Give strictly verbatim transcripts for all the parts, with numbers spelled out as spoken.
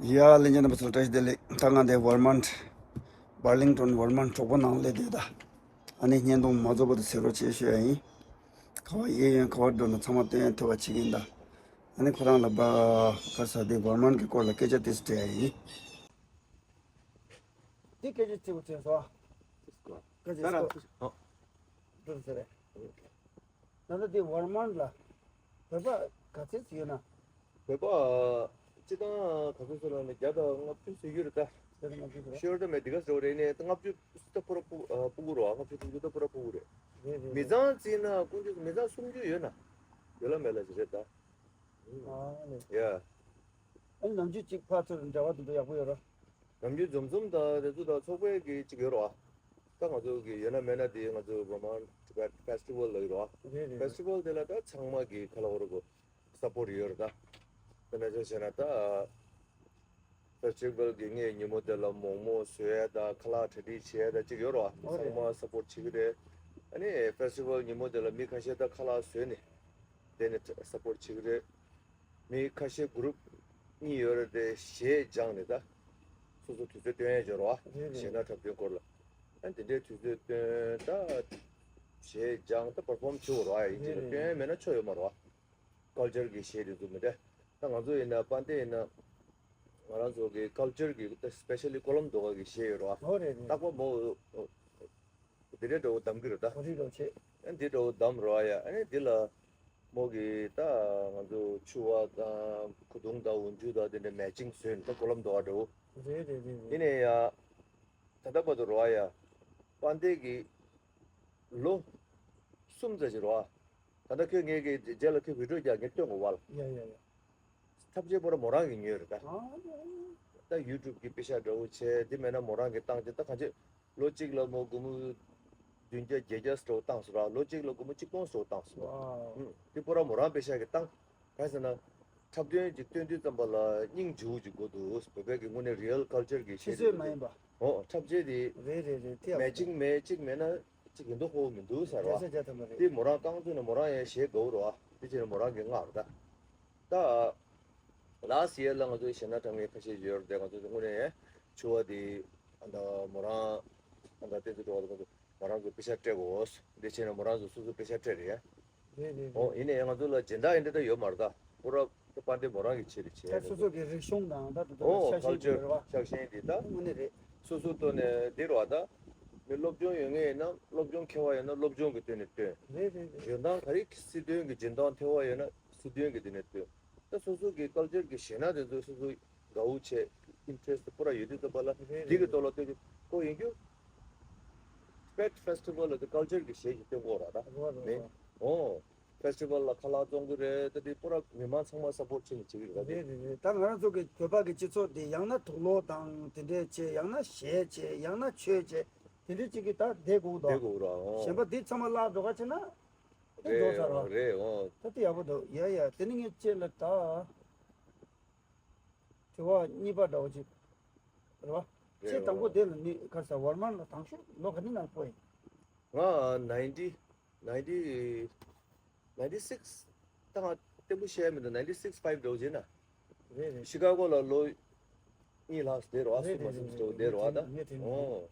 ཡ་ལྷན་རྒྱས་རྣམ་པ་ཚོ་བཀྲ་ཤིས་བདེ་ལེགས། ད་ང་འདི་ཝར་མན་བར་ལིང་ཊོན་ཝར་མན་གྲོགས་པོ་ནང་སླེབས་བསྡད། ད་ཨ་ནི་བརྙན་ཐུང་མ་རྫོགས་བར་དུ་གཟིགས་རོགས་བྱེད་ཞུ་ཡ་ཡིན། ག་བ་གཡས་གཡོན་ག་བ་འགྲོ་ན་ཚང་མ་སྟོན་ཐུབ་པ་བྱེད་ཀྱི་ཡིན། ད་ཨ་ནི་ཁོ་རང་ལ་བ་ག་ས་དེ་ཝར་མན་གྱི་སྐོར་ལ་སྐད་ཆ་ཏིས་དྲི་ཡ་ཡིན། འདི་སྐད་ཆ་གཅིག་པུ་དྲན་སོང་། སྐད་ཆ་ད་ར་སོ་ཨ། འགྲོ་ཟེར་རེད། ད་ལྟ་འདི་ཝར་མན་ལ་བོད་པ་ག་ཚད་ཅིག་ཡོད་ན། བོད་པ་སྤྱི་བཏང་ག་ཚོད་ཟེར་ན་བརྒྱ་དང་ལྔ་བཅུ་ཟེར་རྒྱུ་རེད་ད། བརྒྱ་དང་ལྔ་བཅུ་ཟེར། ཤོར་ད་མེད་འདི་ག་ཟེར་བ་རེད་ནས་ལྔ་བཅུ་ད་ཕོ་ར་ཕུ་ཨ་ཕྲུ་གུ་རོ། ལྔ་བཅུ་དྲུག་ཅུ་ད་ཕོ་ར་ཕྲུ་གུ་རེད། རེད་རེད་མི་རེད། ཚང་རྩིས་ན་ཀུན་སྤྱོད་མི་ཚང་སུམ་ཅུ་ཡོད་ན་ཡོད་ལ་མེད་ལ་ཞིག་རེད་ད། ཨ་ནི་ཡ། ཨ་ནི་ནམ་རྒྱུན་གཅིག་ཕར་ཚུར་འབྲེལ་བ་དེ་ཚོ་ཡག་པོ་ཡོད་ར། ནམ་རྒྱུན་འཛོམས་འཛོམས་དང་དེ་ཚོ་དང་ཚོགས་པའི་གི་གཅིག་ཡོད་ར། ད་ང་ཚོ་གི་ཡོད་ན་མེད་ན་དེ་ང་ཚོ་བ་མང་ཕེ་སི་ཊི་ཝལ་ལ་ཡོད་ར། རེད་རེད། ཕེ་སི་ཊི་ཝལ་དེ་ལ་ད་ཚང་མ་གི་ཁ་ལ་འོ་ར་གོ་སཔོར་ཊི་ཡོད་ར་ད། དཔེར་ན་ཆ་བཞག་ན་ད་ཕེ་སི་ཊི་ཝལ་གི་ངའི་ཉིན་མོ་དེ་ལ་མོག་མོག་བཟོ་ཡ་ད་ཁ་ལག་གྲ་སྒྲིག་བྱེད་ཡ་ད་གཅིག་ཡོད་ར། ཨོ་རེད། ཚང་མ་སཔོར་ཊི་བྱེད་གི་རེད། ཨ་ནི་ཕེ་སི་ཊི་ཝལ་ཉིན་མོ་དེ་ལ་མི་ཁ་ཤས་ད་ཁ་ལག་བཟོས་ནས་དེ་ནས་སཔོར་ཊི་བྱེད་གི་རེད། མི་ཁ་ཤས་གུ་རུབ་གཉིས་ཡོད་རེད་དེ་གཞས་སྦྱངས་ནས་ད་སོ་སོ་དུས་ཚོད་སྟོན་ཡས་འབྱོར་བ། རེད་རེད། གཞས་སྣ་འཁྲབ་སྟོན་སྐོར་ལ་ཨ་དེ་འདྲའི་དུས་ཚོད་སྟོན་ད་གཞས་སྦྱངས་ད་པར་ཕོམ་བྱེད་འོ་ར་ཡ་ཡིན་གཅིག་ལ་རེད་རེད། སྟོན་ཡས་མེད་ན་ཆོ་ཡོད་མ་རེད་བ། ཀལ་ཅར་གི་གཞས་དེ་ཚོ་མི་འདྲ། ད་ང་ཚོ་ཡིན་ན་པན་ཏེ་ཡིན་ན་ང་རང་ཚོ་གི་ཀལ་ཅར་གི་ད་སི་པེ་ཤལ་ལི་ཀོ་ལོམ་རྡོ་ཁ་གི་གཞས་ཡོད་རེད་བ། ཨོ་རེད་རེད། རྟག་པ་མོ་འདི་འདྲའི་འདྲ་བོ་གདམ་གི་རེད་ད། གོ་རིག་རོགས་བྱེད། ཨ་འདི་འདྲ་བོ་གདམ་རོགས་ཡ། ཨ་ནི་འདི་ལ་མོ་གི་ད་ང་ཚོ་ཕྱུ་པ་དང་ཁུ་དུང་དང་འོ་འཇུ་དང་དེ་འདྲ་མེ་ཅིང་བཟོས་ནས་ད་ཀོ་ལོམ་རྡོ་ཁ་འདྲ་བོ། རེད་རེད་རེད་རེད། ཡིན་ནའི་ཡ་ད་ལྟ་བར་དུ་རོགས་ཡ་པན་ཏེ་གི་ལོ་གསུམ་ཙམ་ཞིག་རོགས། ད་ལྟ་ཁྱོད་ངས་ཀྱི་རྗེས་ལ་ཁྱོད་བི་ཌིའོ་རྒྱག་ངས་སྟོན་དགོས་བ་ལ། ཡ་ཡ་ཡ། ཐབས་ཆེ་པོ་ར་མོ་རང་གིས་ཉོས་རེད་ད། ཨ། ད་ཡུ་ཊུབ་ཀྱི་པེ་ཤ་འདྲ་བོ་བྱས་དེ་མེད་ན་མོ་རང་གིས་བཏང་ཅིག་ད་གང་ཅི་ལོ་གཅིག་ལ་མོ་སྒོར་མོ་བདུན་བརྒྱ་བརྒྱད་བརྒྱ་འདྲ་བོ་བཏང་སོང་ར། ལོ་གཅིག་ལ་སྒོར་མོ་གཅིག་སྟོང་འདྲ་བོ་བཏང་སོང་། ཝའོ། ཧུམ། དེ་པོ་ར་མོ་རང་པེ་ཤ་གིས་བཏང་། གང་ཟེར་ན། འཁྲབ་སྟོན་ཅིག་སྟོན་དུས་ཙམ་པ་ལ་སྙིང་རྗེ་བོ་ཅིག་དགོས་འདུག་བོད་པའི་གི་དངོས་གནས་རི་ཡལ་ཀལ་ཅར་གི་ཕྱི་གཞས་སོས་མ་ཡིན་པ། འོ་འཁྲབ་ཆས་དེ། རེད་རེད་རེད་དེ་ཡག་མེ་པོ་ཅིང་འདུག་མེ་གཅིག་མེད་ན་གཅིག་ཡིན་མདོག་ཁ་པོ་མི་འདུག་ཟེར་བ། རྒྱལ་ས་རྒྱ་ཐམ་པ་རེད། དེ་མོ་རང་རྐང་བཙུགས་ནས་མོ་རང་ཡང་གཞས་དགའ་བོ་རེད་བ། དེ་བྱས་ནས་མོ་རང་གིས་མངགས་རེད་ད། ད། ལ་སི་ཡར་ལ་ང་ཚོའི་གཞས་སྣ་གྲངས་མེད་ཁ་ཤས་ཡོད་རེད་དེ་ང་ཚོ་དངོས་གནས་ཕྱུ་པ་དེ་ཨ་ད་མོ་རང་ཨ་ད་བསྟན་འཛིན་གྲོགས་པོ་ང་ཚོ་མོ་རང་ཚོ་པེ་ཤ་སྤྲད་དགོས། འདི་བྱས་ནས་མོ་རང་ཚོ་སོ་སོ་པེ་ཤ་སྤྲད་རེད། རེད་རེད་ཨོ་རེད། ཡིན་ནའི་ང་ཚོ་ལ་སྦྱིན་བདག་ཡིན་འདྲ་ད་ཡོད་མ་རེད་ད། ཁོ་ར་ད་པན་ཏེ་མོ་རང་གི་ཆེད་དུ་བྱས་ད་རེད། སོ་སོ་གི་རིག་གཞུང་དང་ད་དུ་ད་ཨོ་ཤ་ཁལ་ཤེས་ཅར་ཀྱི་རེད་བ། ཤ་ཤེས་དེ་ད་དངོས་གནས་རེད། སོ་སོ་ཐོག་ནས་འདི་རེད་བ་ད། མི་སློབ་སྦྱོང་ཡོད་མཁན་ཡིན་ན་སློབ་སྦྱོང་མཁས་པ་ཡོད་ན་སློབ་སྦྱོང་གི་སྟེང་ནས་སྟོན། རེད་རེད་རེད། འཇོན་ཐང་ག་རེ་སྲིད་དོན་གི་འཇོན་ཐང་ཐོན་པ་ཡོད་ན་སྲིད་དོན་གི་སྟེང་ནས་སྟོན། ད་སོ་སོ་གི་ཀལ་ཅར་གི་གཞས་སྣ་དེ་ཚོ་སོ་སོ་དགའ་བོ་བྱས་ཨིན་ཊ་རེ་སི་ཊི་པུ་ར་ཡོད་དུས་ཙམ་པ་ལ་རེད་འདི་གི་རེད་ཐོག་ལ་སྟོན་རྒྱུ་ཁོ་ཡིན་རྒྱུ། སྤེཊ་ཕེ་སི་ཊི་ཝལ་ལ་དེ་ཀལ་ཅར་གི་གཞས་ཤིག་སྟོན་དགོས་ར་ད། རེད་རེད་མེད། རེད། ཨོ། ཕེ་སི་ཊི་ཝལ་ལ་ཁ་ལག་བཙོང་གི་རེད། ད་དེ་པུ་ར་མི་མང་ཚང་མ་སཔོར་ཊི་བྱེད་ནས་བྱེད་ཀྱི་རེད་ད་དེ། རེད་རེད་རེད། ད་ང་རང་ཚོ་གི་བོད་པ་གི་སྤྱི་ཚོགས་དེ་ཡང་ན་དུག་ལོག་དང་དེ་འདྲས་བྱས་ཡང་ན་གཞས་བྱས་ཡང་ན་ཆོས་བྱས་དེ་འདྲས་ཅིག་གི་ད་བསྡད་དགོས་འདུག་བསྡད་དགོས་ར་ཨོ། གཞན་པ་དེ་ཚང་མ་བརླག་འགྲོ་ག་བྱས་ན་དེ་འགྲོ་ཚར་བ། རེད་ཨོ། ད་དེ་ཡག་པོ་འདུག་ཡ་ཡ་དེ་ནི་ངས་ཁྱེད་ལ་ད། དྲི་བ་གཉིས་པ་འདྲ་བོ་ཅིག་རེད་བ། རེད་ཁྱེད་དང་པོ་བ། དེ་ལ་ནི་ག་ས་ཝར་མན་ལ་དང་ཤོས་ལོ་ག་ནི་ནང་སྤོ་ཡིན། ང་ནའིན་ཊི་ནའིན་ཊི་ནའིན་ཊི་སིག་སི་ད་ང་བརྟན་པོ་བཤད་མི་འདུག་ནའིན་ཊི་སིག་སི་ཕའིབ་འདྲ་བོ་ཅིག་ན། རེད་རེད། ཤི་ཀ་གོ་ལ་ལོ་གཉིས་ལྷག་བསྡད་རོགས་ཨ་རེད་སུ་མ་རེད་སུམ་རེད་ཅིག་འདྲ་བོ་བསྡད་རེད་རོགས་ཨ་ད། ངས་དྲན་ངས་དྲན་ཨོ།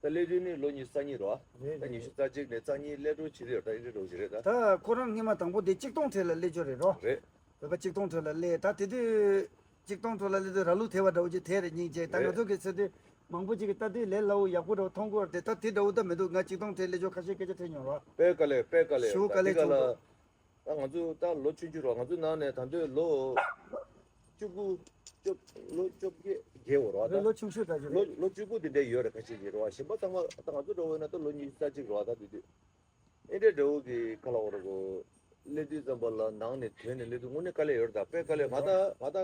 ད་སླེབས་དུས་ནི་ལོ་ཉི་ཤུ་རྩ་གཉིས་རེད་བ། རེད་ད་རེད་ཉི་ཤུ་རེད། རྩ་གཅིག་ནས་རྩ་གཉིས་སླེབས་འགྲོ་བྱེད་རེད་ད་ཨིན་འདྲ་འགྲོ་བྱེད་རེད་ད། ད་ཁོ་རང་སྔོན་མ་དང་པོ་དེ་གཅིག་སྟོང་ཐེར་ལ་སླེབས་ཅོ་རེད་རོ། རེད། བོད་པ་གཅིག་སྟོང་ཐེར་ལ་སླེབས་ད་དེ་དུས་གཅིག་སྟོང་ཐེར་ལ་སླེབས་དུས་ར་ལུག་དེ་བ་འདྲ་བོ་ཅིག་དེ་རེད་སྙིང་རྗེ་ད་ང་རེད། ཚོ་གི་ཚེ་དུས་མང་པོ་ཅིག་གི་ལྟ་དུས་ལས་སླ་བོ་ཡག་པོ་འདྲ་བོ་མཐོང་གི་ཡོད་རེད་དེ་ད་དེ་འདྲ་བོ་ད་མི་འདུག་ང་གཅིག་སྟོང་ཐེར་སླེབས་ཅོ་ཁ་ཤས་སྐད་ཆ་དྲིས་མྱོང་རོ། དཔེ་དཀའ་ལས་དཔེ་དཀའ་ལས་ཞེ་པོ་དཀའ་ད་ལས་འདི་ག་ལ། བྱུང་འདུག་ད་ང་ཚོ་ད་ལོ་ཆུང་ཆུང་རོ་ང་ཚོ་ནང་ནས་ད་འདོད་ལོ། བཅུ་དགུ། བཅོ་ལོ་བཅོ་བརྒྱད་བརྒྱད་འོ་རོ་ད། ལོ་ཆུང་ཤོས་ད་ཅི་ལོ་རེད། ལོ་བཅུ་དགུ་དེ་འདྲ་ཡོད་རེད་ཁ་ཤས་ཀྱི་རོ་གཞན་པ་ཚང་མ་ད་ང་ཚོ་འདྲ་བོ་ཡིན་ན་ད་ལོ་ཉི་ཤུ་རྩ་གཅིག་རོ་ད་དེ་དུས། ཨེ་འདྲ་འདྲ་བོ་གི་ཁ་ལ་འོ་རོ་གོ། སླེབས་དུས་ཙམ་པ་ལ་ནང་ནས་དོན་ནས་སླེབས་དུས་དངོས་གནས་དཀའ་ལས་ཡོད་རེད་ད་དཔེ་དཀའ་ལས་ང་ད་ང་ད་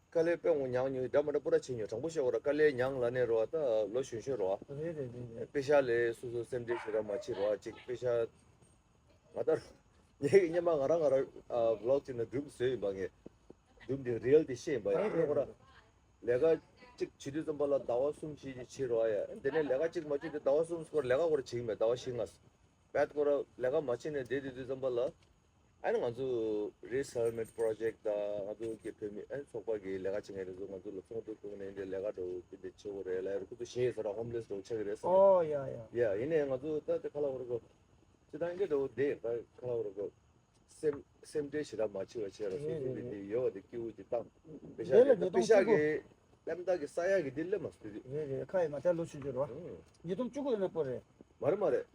དཀའ་ལས་དཔེ་ངོ་མྱངས་མྱོང་འདྲ་མ་འདྲ་པོ་ར་བྱེད་མྱོང་དྲང་པོ་བཤད་འོ་ར་དཀའ་ལས་མྱངས་ལ་ནས་རོ་ད་ལོ་གཞོན་གཞོན་རོ། རེད་རེད་རེད་རེད། པེ་ཤ་ལས་སོ་སོ་སེམས་ཁྲལ་བྱེད་ར་མ་བྱེད་རོ་ཅིག་པེ་ཤ། ང་ལྟར། ངས་སྔོན་མ་ང་རང་ང་རང་ཨ་བི་ལོག་ཅིག་ནང་སྒྲུང་བཟོས་ཡིན་པ་ངས། སྒྲུང་འདི་རི་ཡལ་དེ་བཤད་ཡིན་པ་ཡ་ཁོ་ར། ལས་ཀ་གཅིག་བྱེད་དུས་ཙམ་པ་ལ་ཟླ་བ་གསུམ་བཞི་ཅིག་བྱེད་རོགས་ཡ། དེ་ནས་ལས་ཀ་གཅིག་མ་བྱེད་དུས་ཟླ་བ་གསུམ་སྐོར་ལས་ཀ་སྐོར་བྱེད་ཀྱི་མེད་ཟླ་བ་བཞི་ལྔ། བད་ཁོ་ར་ལས་ཀ་མ་བྱེད་ནས་བསྡད་དུས་དུས་ཙམ་པ་ལ། ཨ་ནི་ང་ཚོ་resettlement project དང་ང་ཚོ་གི་བོད་མི་ཨ་ནི་ཚོགས་པ་གི་ལས་ཀ་བྱེད་མཁན་དེ་ཚོ་ང་ཚོ་ལ་ཚོགས་འདུ་ཚོགས་ནས་འདི་ལས་ཀ་འགྲོ་འདི་འདི་བྱེད་དགོས་རེད་ལབ་ཡ་རེད། ཁོ་ཚོ་ཞེད་ཡོད་ས་ར་ཧོམ་ལེ་སི་འགྲོ་ཆགས་ཀྱི་རེད་ས་ར། ཨོ་ཡ་ཡ། ཡ་ཡིན་ནའི་ང་ཚོ་ད་དེ་ཁ་ལ་བོར་གོ་ཅི་ད་འདི་འགྲོ་དེ་ད་ཁ་ལ་བོར་གོ་སེམས་སེམས་ཁྲལ་ཞེ་དྲག་མ་བྱེད་པ་བྱས་ར། སོ་སོ་གི་དེ་ཡོད་པ་དེ་སྐྱིད་པོ་ཅིག་བཏང་། པེ་ཤག་གི་ད་པེ་ཤག་གི་གླེམ་ད་གི་ས་ཡ་གི་དེ་སླེབས་མ་སོང་དེ། རེད་རེད། ཁ་ཡི་མ་ད་ལོ་ཆུང་ཆུང་ར། ཉིས་སྟོང་བཅུ་དགུ་ཡིན་ན་པོ་རེད། མ་རེད་མ་རེད།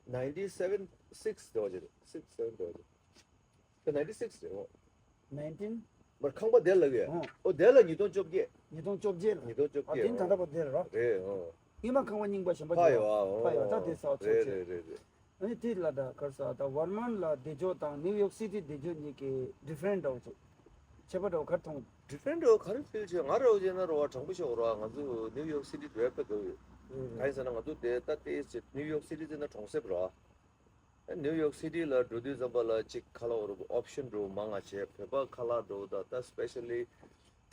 ninety seven six དེ་བ་ཅིག་རེད། six seven དེ་བ་ཅིག་རེད། དེ་ninety six རེད་འོ། nineteen མར་ཁང་པ་དེ་ལ་གི། ཨོ། ཨོ་དེ་ལ་ཉིས་སྟོང་བཅོ་བརྒྱད། ཉིས་སྟོང་བཅོ་བརྒྱད་ལ། ཉིས་སྟོང་བཅོ་ཨ་བརྒྱད་དེ་ད་ལྟ་པོ་དེ་རེད་ར། རེད་ཨོ། ཧི་མ་ཁང་པ་རྙིང་པ་གཞན་པ་ཕ་ཅིག་ཡོད་ཨ་ཨོ། ཕ་ཡོད་ད་དེ་ས་ཚོ་རེད་ཆེ། རེད་རེད་རེད། ཨ་ནི་དེ་ལ་ད་གར་ས་ད་ཝར་མན་ལ་བསྡད་ཕྱོགས་དང་ནིའུ་ཡོག་སི་ཊི་བསྡད་ཕྱོགས་གཉིས་ཀྱི་different འདྲ་བོ་ཅིག་ཁྱད་པར་འདྲ་བོ་གར་མཐོང་། different འདྲ་བོ་ག་རེ་ཕིལ་བྱེད་ང་རེ་བ་ཅེ་ན་རོ་བ་དྲང་པོ་ཤོད་རོ་བ། ང་ཚོ་ནིའུ་ཡོག་སི་ཊི་འགྲོ་ཡ་དཔེ་དགའ་ཡོད། གང་ཡིན་ཟེར་ན་ང་ཚོ་དེ་ད་ལྟའི་ནིའུ་ཡོག་སི་ཊི་ཟེར་ན་གྲོང་གསེབ་རོ་བ། ནིའུ་ཡོག་སི་ཊི་ལ་འགྲོ་དུས་ཙམ་པ་ལ་ཅིག་ཁ་ལག་འོ་རུ་ཨོབ་ཤན་འགྲོ་མང་ང་བྱས་བོད་པ་ཁ་ལག་འགྲོ་ད་ད་སི་པེ་ཤ་ལི་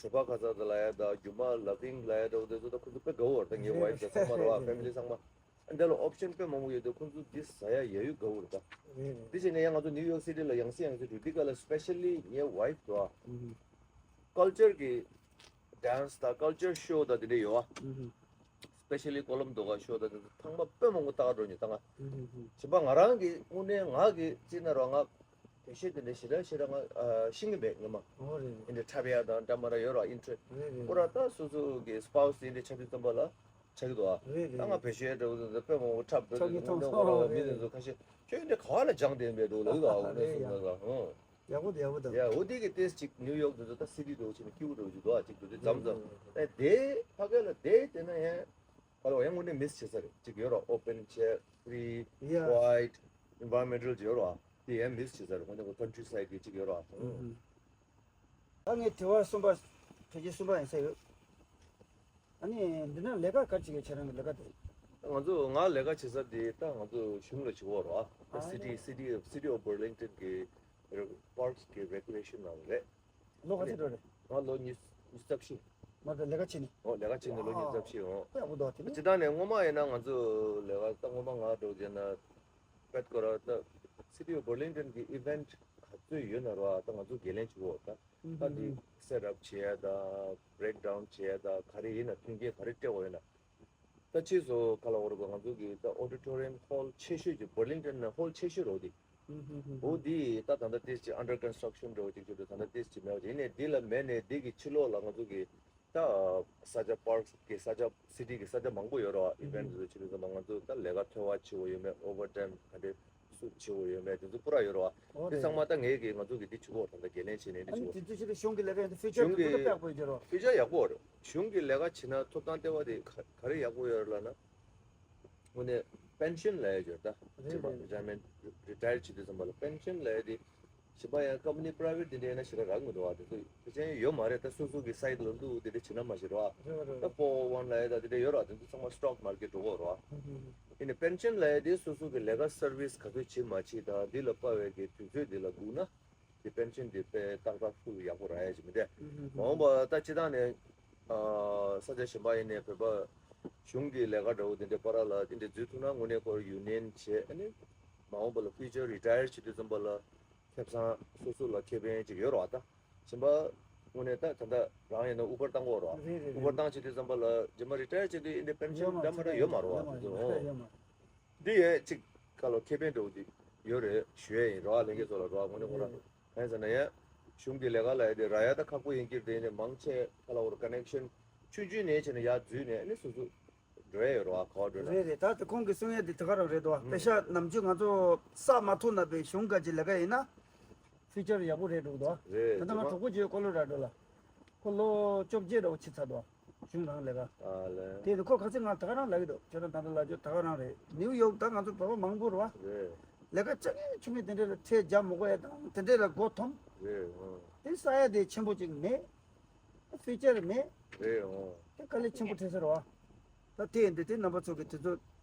གྲོད་པ་ཁ་ཚ་ད་ལ་ཡ་ད་རྒྱུ་མ་ལ་བིང་ལ་ཡ་འགྲོ་དེ་ཚོ་ད་ཁོ་ཚོ་དཔེ་དགའ་བོ་ད་ངའི་ཝའིཕ་ད་ཚང་མ་རོ་བ་ཕེ་མི་ལི་ཚང་མ་ཨ་འདི་ལ་ཨོབ་ཤན་དཔེ་མང་པོ་ཡོད་དེ་ཁོ་ཚོ་འདི་ཟ་ཡ་ཡ་ཡུ་དགའ་བོ་རེད་ད། འདི་བྱས་ནས་ཡ་ང་ཚོ་ནིའུ་ཡོག་སི་ཊི་ལ་ཡང་སེ་ཡང་སེ་འགྲོ་འདི་ག་ལ་སི་པེ་ཤ་ལི་ངའི་ཝའིཕ་འགྲོ་ཨ། ཀལ་ཅར་གི་ཌན་སི་དང་ཀལ་ཅར་ཤོ་དང་དེ་འདྲ་ཡོད་ཨ། སི་པེ་ཤ་ལི་ཀོ་ལམ་དོ་ག་ཤོ་དང་དེ་ཚོ་ཚང་མ་དཔེ་མང་པོ་ལྟ་ག་འགྲོ་ཉོ་ད་ང་། བྱས་པ་ང་རང་གི་དངོས་གནས་ང་གི་རྩིས་ན་རོ་ང་བེད་སྤྱོད་དེ་འདྲ་ཞེ་དྲག་ཞེ་དྲག་ང་ཤེས་ཀྱི་མེད་ངོ་མ། ཨོ་རེད་རེད། འདི་འདྲ་འཁྲབ་ཡ་དང་འདྲ་མ་འདྲ་ཡོད་རོ་ཨིན་ཊི་རེ་སི་ཊི། རེད་རེད། ཁོ་ར་ད་སོ་སོ་གི་སི་པའུ་སི་དེ་འདྲ་ཆགས་དུས་ཙམ་པ་ལ་ཆགས་ཀྱི་འདུག་ཨ། རེད་རེད། ད་ང་བེད་སྤྱོད་འདྲ་བོ་དེ་དཔེ་མང་པོ་འཁྲབ་འགྲོ་དུས་ཁོ་འདྲ་ཁོ་ར་མི་དེ་ཚོ་ཁ་ཤས་ཁྱོད་འདི་ག་བ་ལ་སྦྱངས་བསྡད་པའི་འགྲོ་ལབ་ཀྱི་འདུག་ཨ། འོ་ནས་སོང་ཙང་ཨོ། ཡག་པོ་འདུག་ཡག་པོ་འདུག་ཡ་འོ་དེ་གི་ཏེས་ཅིག་ནིའུ་ཡོག་དེ་ཚོ་ད་སི་ཊི་འདྲ་བོ་ཅིག་ནས་སྐྱིད་པོ་འདྲ་བོ་ཅིག་འདུག་ཨ། ཅིག་འདུག་དེ་མཚམས་མཚམས་ཨེ་དེ་ཕ་གི་ལ་དེ་དེ་ན་ཡང་ག་ལ་ཡང་དངོས་གནས་མིས་བྱེད་ས་རེད། ཅིག་ཡོད་རོ་ཨོ་པན་བྱས་ཕི་རི་ཡ་ཀུ་ཝའེ་ཊི་ཨེན་ཝའི་རོན་མེན་ཊལ་ཅིག་ཡོད་རོ་ཨ། དེ་ཡང་མིས་བྱེད་ས་རེད། དངོས་གནས་ཁོ་ཁན་ཊི་རི་སའེ་ཌི་གི་ཅིག་ཡོད་རོ་ཨ། ཨུ་ཧུ། ད་ངས་དྲི་བ་གསུམ་པ་ཕལ་ཆེར་གསུམ་པ་ཡིན་ས་ཡོད། ཨ་ནི་འདི་ན་ལས་ཀ་ག་རེ་བྱེད་ཀྱི་ཁྱེད་རང་གི་ལས་ཀ་དེ། ང་ཚོ་ང་ལས་ཀ་བྱེད་ས་དེ་ད་ང་ཚོ་གཞུང་ལ་བྱེད་དགོས་རེད་བ། ད་ཨ་སི་ཊི་ནི་སི་ཊི་སི་ཊི་ཨོཕ་བར་ལིང་ཊོན་གི་པཱརཀ་སི་གི་རེ་ཀུ་རེ་ཤན་ནང་རེད། ལོ་ག་ཚོད་འགྲོ་རེད། ང་ལོ་ཉི་ཉི་ཤུ་རྩ་བཞི། ང་ཚོ་ལས་ཀ་བྱེད་ནི། ཨོ་ལས་ཀ་བྱེད་ནི་ལོ་ཉི་ཤུ་རྩ་བཞི་ཨོ། ཡག་པོ་འདུག་དེ་ནི། སྤྱིར་བཏང་ནས་སྔོན་མ་ཡིན་ན་ང་ཚོ་ལས་ཀ་ད་སྔོན་མ་ང་འགྲོ་རྗེས་ན་པེད་ཀོ་ར་ད་སི་ཊི་ཨོཕ་བར་ལིང་ཊོན་གི་ཨི་ཝེན་ཊི་ག་ཚོད་ཡོད་ན་ར་ད་ང་ཚོ་འགན་ལེན་བྱེད་དགོས་ད། ད་འདི་སེ་ཊི་ཨོཕ་བྱེད་ཡ་ད་བྷི་རེག་ཌའུན་བྱེད་ཡ་ད་ག་རེ་ཡིན་ན་མཐུན་རྐྱེན་ག་རེ་སྤྲད་དགོས་ཡོད་ན། ད་ཕྱིས་སུ་ཁ་ལ་འོ་རུ་ང་ཚོ་གི་ད་ཨོ་ཌི་ཊོ་རི་ཡམ་ཧོལ་ཆེ་ཤོས་ཀྱི་བར་ལིང་ཊོན་ན་ཧོལ་ཆེ་ཤོས་རོ་དེ། འོ་དེ་ད་ད་ལྟ་ཏིས་ཅི་ཨན་ཌར་ཀོན་སི་ཊྲག་ཤན་འགྲོ་ཅིག་ཅིག་ད་ལྟ་ཏིས་ཅི་མེད་པ་ཅིག་ཡིན་ནའི་དེ་ལ་མེད་ནའི་དེ་གི་ཕྱི་ལོགས་ལ་ང་ཚོ་གི་ད་ས་ཆ་པཱརཀ་སི་གི་ས་ཆ་སི་ཊི་གི་ས་ཆ་མང་པོ་ཡོད་རོ། ཨི་ཝེན་ཊི་ཚོ་བྱེད་དུས་ཙམ་པ་ང་ཚོ་ད་ལས་ཀ་ཐོལ་པ་བྱེད་དགོས་ཡོད་མེད། ཨོ་ཝར་ཊའིམ་ག་འདྲས་སུ་བྱེད་དགོས་ཡོད་མེད་དེ་ཚོ་པུ་ར་ཡོད་རོ། ཨོ་དེ་རེད། ཚང་མ་ད་ངས་གི་ང་ཚོ་གི་དེ་བྱེད་དགོས་ད་ལྟ་འགན་ལེན་བྱས་ནས་དེ་ཨ་ནི་བྱེད་དགོས། དེ་ཚོ་ཕྱི་ལ་གཞུང་གི་ལས་ཀ་ཡང་དེ་ཕིའུ་ཅར་གཞུང་དེ་གི་ཀུན་ཏུ་དཔེ་ཡག་པོ་ཡོད་རོ། ཕིའུ་ཅར་ཡག་པོ་རེད། གཞུང་གི་ལས་ཀ་བྱེད་ན་ཐོབ་ཐང་ལྟེ་བ་དེ་ག་ག་རེ་ཡག་པོ་ཡོད་རེད་ལབ་ན། དངོས་གནས་པེན་ཤན་ལབ་ཡ་ཅིག་ཡོད་ད། རེད་རེད། རི་ཊ་ཡར་མེན་ཊི་རི་ཊ་ཡར་བྱེད་དུས་ཙམ་པ་ལ་པེན་ཤན་ལབ་ཡ་དེ་གཞན་པ་ཡང་ཀམ་པ་ནི་པ་རའི་ཝེཊ་དེ་འདྲ་ཡིན་ན་ཞེ་དྲག་རག་མི་འདུག་བ། དེ་ཚོ་དེ་ཅན་ཡོད་མ་རེད། ད་སོ་སོ་གི་སའིཌ་ལ་འདུག་དེ་འདྲ་བྱེད་ན་མ་ཤེས་རོགས། རེད་རེད། ད་ཕོར་ཨོ་ཝན་ལབ་ཡ་ད་དེ་འདྲ་ཡོད་རོགས། དེ་ཚོ་ཚང་མ་སི་ཊོག་མར་ཀེཊ་འགྲོ་གི་རོགས། ཨ་ནི་པེན་ཤན་ལབ་ཡ་དེ་སོ་སོ་གི་ལས་ཀ་སར་ཝི་སི་ག་ཚོད་བྱེད་མ་བྱེད་དང་འདི་ལ་དཔག་པའི་གི་དུས་ཚོད་དེ་ལ་སྒུག་ན། དེ་པེན་ཤན་དེ་དཔེ་ཏག་ཏག་ཧྥུལ་ཡག་པོ་རག་ཡ་ཅིག་མི་འདུག་ཨུ་ཧུ་ཧུ། མ་འོངས་པ་ད་སྤྱིར་བཏང་ནས་ཨ་ས་ཆ་གཞན་པ་ཡིན་ནའི་བོད་པ་གཞུང་གི་ལས་ཀ་འདྲ་བོ་དེ་འདྲའི་བར་ལ་དེ་འདྲའི་འཛུལ་ཐུབ་ན་དངོས་གནས་ཁོ་ཡུ་ནི་ཡན་བྱས། ཨ་ནི་མ་འོངས་པ་ལ་ཕིའུ་ཅར་རི་ཊ་ཡར་བྱེད་དུས་ཙམ་པ་ལ་ཁེ་བཟང་སོ་སོ་ལ་ཁེ་ཕན་ཅིག་ཡོད་རེད་བ། ད་གཞན་པ་དངོས་གནས་ད་ད་ལྟ་རང་ཡིན་ན་ཨུ་བར་བཏང་གི་ཡོད་རེད་བ། རེད་རེད་ཨུ་བར་རེད། བཏང་བྱེད་དུས་ཙམ་པ་ལ་རྗེས་མ་རི་ཊ་ཡར་བྱེད་དུས་ཨིན་དི་པེན་ཤན་ཡོད་མ་འདྲ་མ་འདྲ་ཡོད་མ་རེད་བ། ཡོད་མ་རེད། ཡོད་མ་རེད། འདི་ཡས་ཅིག་ཁ་ལོ་ཁེ་ཕན་འདྲ་བོ་འདི་ཡོད་རེད་ཞུ་ཡས་ཡིན་རོགས། ལྷན་རྒྱས་ཚོ་ལ་རོགས་དངོས་གནས་ཁོ་རང་གང་ཡིན་ཟེར་ན་ཡ་གཞུང་གི་ལས་ཀ་ལ་ཡ་དེ་རག་ཡ་ད་ཁག་པོ་ཡིན་གྱི་རེད། དེ་ནས་མང་ཆེ་ཁ་ལོ་བོར་ཀ་ནེག་ཤན་ཆུང་ཆུང་ནས་བྱས་ནས་ཡར་འཛུལ་ནས་ཨ་ནི་སོ་སོ་འགྲོ་ཡས་ཡོད་རོགས། ག་བ་འགྲོ་ན། རེད་རེད། ད་དེ་ཁོང་གིས་གསུང་ཡས་དེ་དེ་ག་རང་རེད་དོ། ཨ་ཨུམ། པེ་ཤག་ནམ་རྒྱུན་ང་ཚོ་བསགས་མ་ཐུབ་ན་པའི་གཞུང་ག་ཅིག་ལས་ཀ་ཡིན་ན་ཕིའུ་ཅར་ཡག་པོ་རེད་འདུག་དོ། རེད། ད་ལྟ་ང་གྲོགས་པོ་ཅིག་ཡོད་ཀོ་ལོ་ར་ཌོ་ལ། ཁོ་ལོ་བཅོ་བརྒྱད་འདྲ་བོ་ཕྱིན་ཚར་འདུག་གཞུང་རང་ལས་ཀ། ཨ་ལས། དེ་ནི་ཁོ་ཁ་སང་ང་ད་ག་རང་ལབ་ཀྱི་འདུག་ཁྱོད་རང་ད་ལྟ་ལབ་རྒྱུ་ད་ག་རང་རེད། ནིའུ་ཡོག་ད་ང་ཚོ་བོད་པ་མང་པོ་རེད་བ། རེད། ལས་ཀ་ཅག་ངན་ཆུང་ངུ་དེ་འདྲས་ལ་ཁྲལ་རྒྱག་མི་དགོས་ཡ་དང་དེ་འདྲས་ལ་མགོ་འཐོམ། རེད་ཨང་། དེ་ས་ཡ་དེ་ཆེན་པོ་ཅིག་མེད། ཕིའུ་ཅར་མེད། རེད་ཨང་། དེ་དཀའ་ལས་ཆེན་པོ་འཕྲད་ས་རེད་བ། ད་དེ་ཡིན་དུས་དེ་རྣམ་པ་ཚོ་གི་དེ་ཚོ་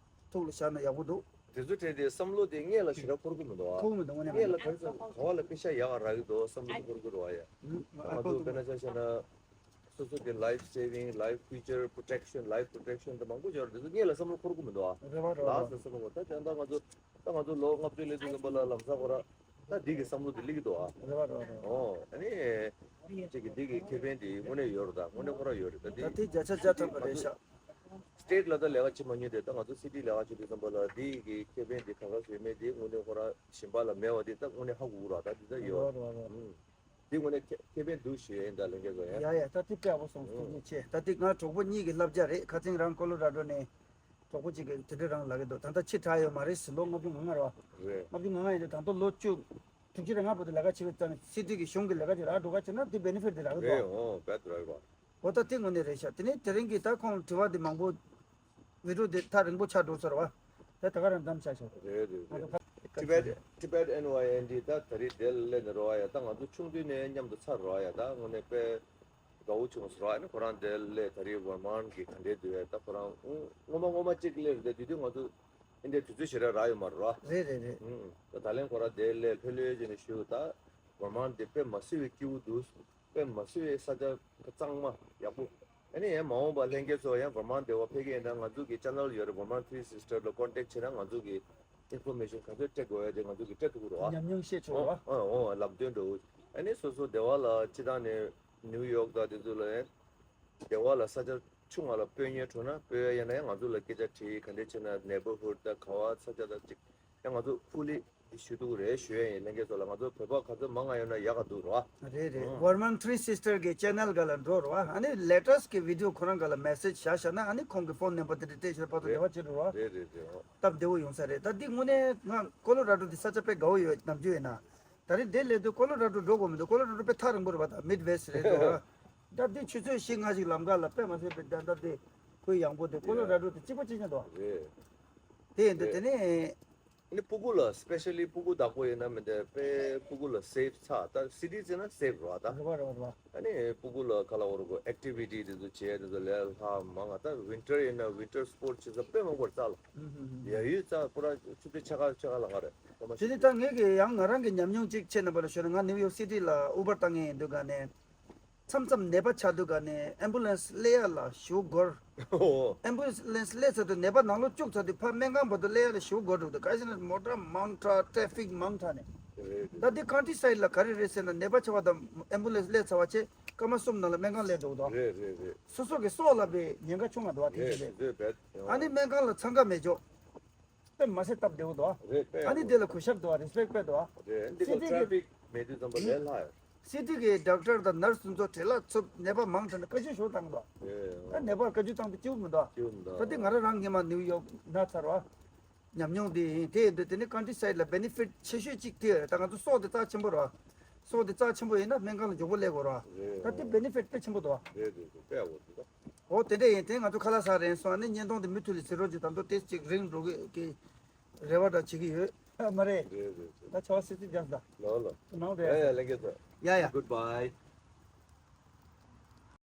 ཐུགས་ལ་བཞག་ན་ཡག་པོ་འདུག་དེ་ཚོ་དྲན་དེ་བསམ་བློ་དེ་སྔས་ལ་ཞེ་དྲག་འཁོར་གི་མི་འདུག་ཨ། འཁོར་གི་མི་འདུག་དངོས་གནས་སྔས་ལ་ག་རེ་ཟེར་ག་བ་ལ་པེ་ཤག་ཡག་ག་རག་གི་འདུག་བསམ་བློ་འཁོར་གི་རེད་བ་ཡ། ཨ་ང་ཚོ་དཔེར་ན་ཆ་བཞག་ན། སོ་སོ་གི་life saving, life future protection, life protection དེ་མང་པོ་ཡོད་རེད། དེ་ཚོ་སྔས་ལ་བསམ་བློ་འཁོར་གི་མི་འདུག་ཨ། རེད་བ་རེད་བ། ལགས་སོ་བསམ་བློ་འཁོར། ད་ཅང་ད་ང་ཚོ་ད་ང་ཚོ་ལོ་ལྔ་བཅུ་སླེབས་དུས་ཙམ་པ་ལ་ལམ་སང་ཁོ་ར་ ད་འདི་གི་བསམ་བློ་དེ་སླེབས་ཀྱི་འདུག་ཨ། རེད་བ་རེད་བ་རེད་བ། ཨོ། ཨ་ནི། ཅིག་གི་འདི་གི་ཁེ་ཕན་དེ་དངོས་གནས་ཡོད་རེད། ད་དངོས་གནས་ཁོ་རང་ཡོད་རེད། ད་འདི། ད་དེ་བརྒྱ་ཆ་བརྒྱ་ཐམ་པ་རེད་ཤག་སི་ཊེཊ་ལ་ད་ལས་ཀ་བྱེད་མ་མྱོང་དེ། ད་ང་ཚོ་སི་ཊི་ལས་ཀ་བྱེད་དུས་ཙམ་པ་ལ་འདི་གི་ཁེ་ཕན་དེ་ག་ག་ཡོད་མེད་དེ་དངོས་གནས་ཁོ་རང་གཞན་པ་ལ་མེད་པ་དེ་ད་དངོས་གནས་ཧ་གོ་གི་རེད། ད་འདི་ད་ཡོད། རེད་བ་རེད་བ་རེད། ཨུམ། འདི་དངོས་གནས་ཁེ་ཁེ་ཕན་འདུག་ཞུ་ཡ་ཡིན། ད་ལྷན་རྒྱས་ཚོ་ཡ། ཡ་ཡ། ད་དེ་དཔེ་ཡག་པོ་སོང་། ཐུགས་རྗེ་ཆེ། ད་དེ་ང་གྲོགས་པོ་གཉིས་ཀྱི་བསླབ་བྱ་རེད། ཁ་སང་རང་ཀོ་ལོ་ར་ཌོ་ནས་གྲོགས་པོ་གཅིག་གིས་དེ་འདྲ་རང་ལབ་ཀྱི་འདུག་ད་ལྟ་ཕྱིར་དྲགས་ཡོད་མ་རེད། ཟེར། ལོ་ལྔ་བཅུ་ང་ལྔ་རེད་བ། རེད། ལྔ་བཅུ་ང་ལྔ་ཡིན་དུས་ད་དུང་ལོ་བཅུ་དྲུག་ཅུ་རེ་ལྔ་བར་དུ་ལས་ཀ་བྱེད་པའི་རྩ་ནས་སི་ཊི་གི་གཞུང་གི་ལས་ཀ་ཅིག་རག་འགྲོ་ག་བྱེད་ན་དེ་བེ་ནི་ཕིཊ་དེ་རག་གི་འདུག་རེད། ཨོ་བེད་རེད་བ། འོ་ད་དེ་དངོས་གནས་རེད་ཤག་དེ་ནས་དེ་རིང་གི་ད་ཁོང་དྲི་བ་དེ་མང་པོ། བི་ཌིའོ་དེ་ཐག་རིང་པོ་ཆགས་འགྲོ་ཚར་བ། དེ་ད་ག་རང་འདམ་ཆགས་ཤག་རེད་རེད་རེད། Tibet Tibet ནའི་ཨེན་ཌི་ད་ད་རེས་དེ་སླེབས་ནས་རེད་བ་ཡ། ད་ང་ཚོ་ཆུང་དུས་ནས་མཉམ་དུ་ཚར་རེད་བ་ཡ། ད་དངོས་གནས་དཔེ་དགའ་བོ་བྱུང་སོང་རེད་བ། ཨ་ནི་ཁོ་རང་དེ་སླེབས། ད་རེས་ཝར་མན་གྱི་ག་འདྲས་འདུག་ཡ། ད་ཁོ་རང་སྔོན་མ་སྔོན་མ་གཅིག་སླེབས་རེད། དེ་དུས་ང་ཚོ་ཨིན་ཌི་ཡ་དུས་ཚོད་ཞེ་དྲག་རག་ཡོད་མ་རེད་བ། རེད་རེད་རེད། ཨུམ། ད་ད་ལན་ཁོ་རང་དེ་སླེབས། ལྷོད་ལྷོད་བྱས་ནས་བཞུགས། ད་ཝར་མན་དེ་དཔེ་མ་སྲིད་པའི་སྐྱིད་པོ་འདུག་དཔེ་མ་སྲིད་པའི་ས་ཆ་གཙང་མ་ཡག་པོ། ཨ་ནི་ཡང་མ་འོངས་པ་ལྷན་རྒྱས་ཚོ་ཡང་ཝར་མན་དེ་བ་ཕེབས་ཀྱི་ཡིན་ན་ང་ཚོ་གི་ཅེ་ནལ་ཡོད་རེད། ཝར་མན་ཐི་རི་སིས་ཊར་ལ་ཀོན་ཊེག་བྱས་ན་ང་ཚོ་གི་ཨིན་ཕོར་མེ་ཤན་ག་ཚོད་སྤྲད་དགོས་ཡ་དེ་ང་ཚོ་གི་སྤྲད་ཐུབ་ཀྱི་རེད་བ། ཉམས་མྱོང་ཤེས་ཆོག་རེད་བ། ཨོ་ཨོ་ལམ་སྟོན་འགྲོ། ཨ་ནི་སོ་སོ་དེ་བ་ལ་སྤྱིར་བཏང་ནས་ནིའུ་ཡོག་དང་དེ་ཚོ་ལ་ཡང་དེ་བ་ལ་ས་ཆ་ཆུང་བ་ལ་སྤོས་ཉེན་འགྲོ་ན་སྤོས་ཡ་ཡིན་ན་ཡང་ང་ཚོ་ལ་སྐད་ཆ་དྲིས། ག་འདྲས་བྱས་ན་ནེ་བར་ཧུཌ་དང་ག་བ་ས་ཆ་དང་གཅིག་ཡང་ང་ཚོ་ཕུ་ལི་འདི་ཞུ་ཐུབ་ཀྱི་རེད་ཞུ་ཡ་ཡིན། ལྷན་རྒྱས་ཚོ་ལ་ང་ཚོ་བོད་པ་ག་ཚོད་མང་ང་ཡོད་ན་ཡག་ག་འདུག་རོ། རེད་རེད། ཝར་མན་ཐི་རི་སིས་ཊར་གི་ཅེ་ནལ་སྒང་ལ་འགྲོ་རོ། ཨ་ནི་ལེ་ཊེ་སི་ཊི་གི་བི་ཌིའོ་ཁོ་རང་སྒང་ལ་མེ་སེ་ཇི་བཞག་བཞག་ན་ཨ་ནི་ཁོང་གི་ཕོན་ནམ་བར་དེ་འདྲ་སྤྲད་བཞག་ན་ཕར་ཚུར་འབྲེལ་བ་བྱེད་རོ། རེད་རེད་རེད། ཨོ། སྟབས་བདེ་བོ་ཡོང་ས་རེད། ད་འདི་དངོས་གནས་ང་ཀོ་ལོ་ར་ཌོ་འདི་ས་ཆ་དཔེ་དགའ་བོ་ཡོད། ནམ་རྒྱུན་ཡིན་ན། ད་རེས་འདི་སླེབས་དུས་ཀོ་ལོ་ར་ཌོ་འགྲོ་དགོས་མི་འདུག་ཀོ་ལོ་ར་ཌོ་དཔེ་ཐག་རིང་པོ་རེད་པ། ད་མིཌ་ཝེ་སི་ཊི་རེད་འདུག་ད་འདི་ཆུ་ཚོད་བཞི་ལྔ་ཞིག་ལམ་ཁ་ལ་དཔེ་མ་སྲིད་པའི་ད་ད་དེ་ཁོའི་ཡག་པོ་དེ། ཀོ་ལོ་ར་ཌོ་དེ་གཅིག་པ་གཅིག་རྐྱང་འདུག་རེད། དེ་ཡིན་དུས་དེ་ནས། ཨ་ནི་སྤུ་གུ་ལ་སི་པེ་ཤལ་ལི་སྤུ་གུ་བདག་པོ་ཡིན་ན་མི་འདྲ་བའི་སྤུ་གུ་ལ་སེབ་ཚ། ད་སི་ཊི་ཟེར་ན་སེབ་རེད་བ་ད། རེད་བ་རེད་བ་རེད་བ། ཨ་ནི་སྤུ་གུ་ལ་ག་ལ་བོར་གོ་ཨེག་ཊི་བི་ཊི་དེ་ཚོ་བྱས་དེ་ཚོ་ལས་སླ་མང་ང་། ད་ཝིན་ཊར་ཡིན་ན་ཝིན་ཊར་སི་པོར་ཊི་བྱེད་ས་དཔེ་མང་པོ་རེད་ས་ལ། ཡ་ཡུལ་ཙམ་པུ་ར་ཆུ་ཚོད་ཕྱེད་ཀ་ཕྱེད་ཀ་ལ་ང་རེད། དེ་ནི་ད་ངས་ཀྱི་ཡང་ང་རང་གི་ཉམས་མྱོང་གཅིག་ཁྱེད་རྣམ་པ་ལ་ཤོད་ན། ང་ནིའུ་ཡོག་སི་ཊི་ལ་ཨུ་བར་བཏང་མཁན་ཡིན་དུས་ག་ནས། མཚམས་མཚམས་ནད་པ་ཆགས་དུས་ག་ནས་ཨེམ་བུ་ལན་སི་སླེབས་ཡ་ལ་ཞེ་པོ་འགོར། ཨོ། ཨེམ་བུ་ལན་སི་སླེབས་ཚར་དུས་ནད་པ་ནང་ལོགས་བཅུག་ཚར་དུས་ཕར་སྨན་ཁང་བར་དུ་སླེབས་ཡ་ལ་ཞེ་པོ་འགོར་འགྲོ་འདུག་ག་ཞིག་ན་མོ་ཊ་མང་དྲགས། ཊེ་ཕིག་མང་དྲགས་ནས། རེད་རེད། ད་འདི་ཀན་ཊི་སའིཌ་ལ་ག་རེ་རེད་ཟེར་ན། ནད་པ་ཆེ་བ་དང་ཨེམ་བུ་ལན་སི་སླེབས་ཚར་བ་བྱས་སྐར་མ་གསུམ་ནང་ལ་སྨན་ཁང་སླེབས་འགྲོ་གི་འདུག་རེད་རེད་རེད། སོ་སོ་གི་སྲོག་ལ་བའི་ཉེན་ཁ་ཆུང་བ་འདུག་བ། དེ་རེད་ཅིག་རེད། དེ་བས། ཨ་ནི་སྨན་ཁང་ལ་འཚང་ཁ་མེད་འཇོག་དཔེ་མ་སྲིད་སྟབས་བདེ་བོ་འདུག་ཨ། རེད་དཔེ་ཡག་པོ། ཨ་ནི་དེ་ལ་གུས་ཞབས་འདུག་ཨ། རེ་སི་པེག་དཔེ་འདུག་ཨ། རེད། འདི་ག་ཊེ་ཕིག་མེད་དུས་ཙམ་པ་ལས་སླ་ཡོད། སི་ཊི་གི་ཌོག་ཊར་དང་ནར་སི་དེ་ཚོ་བྲེལ་བ་ཚུབ། ནད་པ་མང་དྲགས་ནས་བཀའ་བཀྱོན་ཞེ་པོ་བཏང་འདུག་ཨ། རེད། ད་ནད་པར་བཀའ་བཀྱོན་བཏང་དུས་སྐྱིད་པོ་མི་འདུག་ཨ། སྐྱིད་པོ་མི་འདུག་ད་དེ་ང་རང་རང་སྔོན་མ་ནིའུ་ཡོག་ན་ཚར་བ། ཉམས་མྱོང་དེ་ཡིན། དེ་ཡིན་དུས་དེ་ནི་ཀན་ཊི་སའིཌ་ལ་བེ་ནི་ཕིཊ་ཆེ་ཤོས་གཅིག་དེ་རེད། ད་ང་ཚོ་སྲོག་དེ་རྩ་ཆེན་པོ་རེད་བ། སྲོག་དེ་རྩ་ཆེན་པོ་ཡིན་ན་སྨན་ཁང་ལ་མགྱོགས་པོ་སླེབས་དགོས་རེད་བ། རེད། ད་དེ་བེ་ནི་ཕིཊ་དཔེ་ཆེན་པོ་འདུག་བ། རེད་རེད་རེད། དཔེ་ཡག་པོ་འདུག་ད། འོ་དེ་འདྲ་ཡིན། དེ་ང་ཚོ་ཁ་ལག་ཟ་རན་སོང་། ཨ་ནི་བརྙན་ཐུང་དེ་མུ་མཐུད་ལ་གཟིགས་རོགས་གྱིས། ད་དུང་ཏོག་ཙམ་ཅིག་རིང་འགྲོ་གི་གི་རེ་བ་འདྲ་བྱེད་ཀྱི་ཡོད། ཨ་མ་རེད། རེད་རེད་རེད། ད་ཆར་པ་སིབ་སིབ་རྒྱག་ཟླ། ལོ་ལོ། ནང་དེ། ཡ་ཡ་ལྷན་རྒྱས་ཚོ། ཡ་ཡ། Goodbye.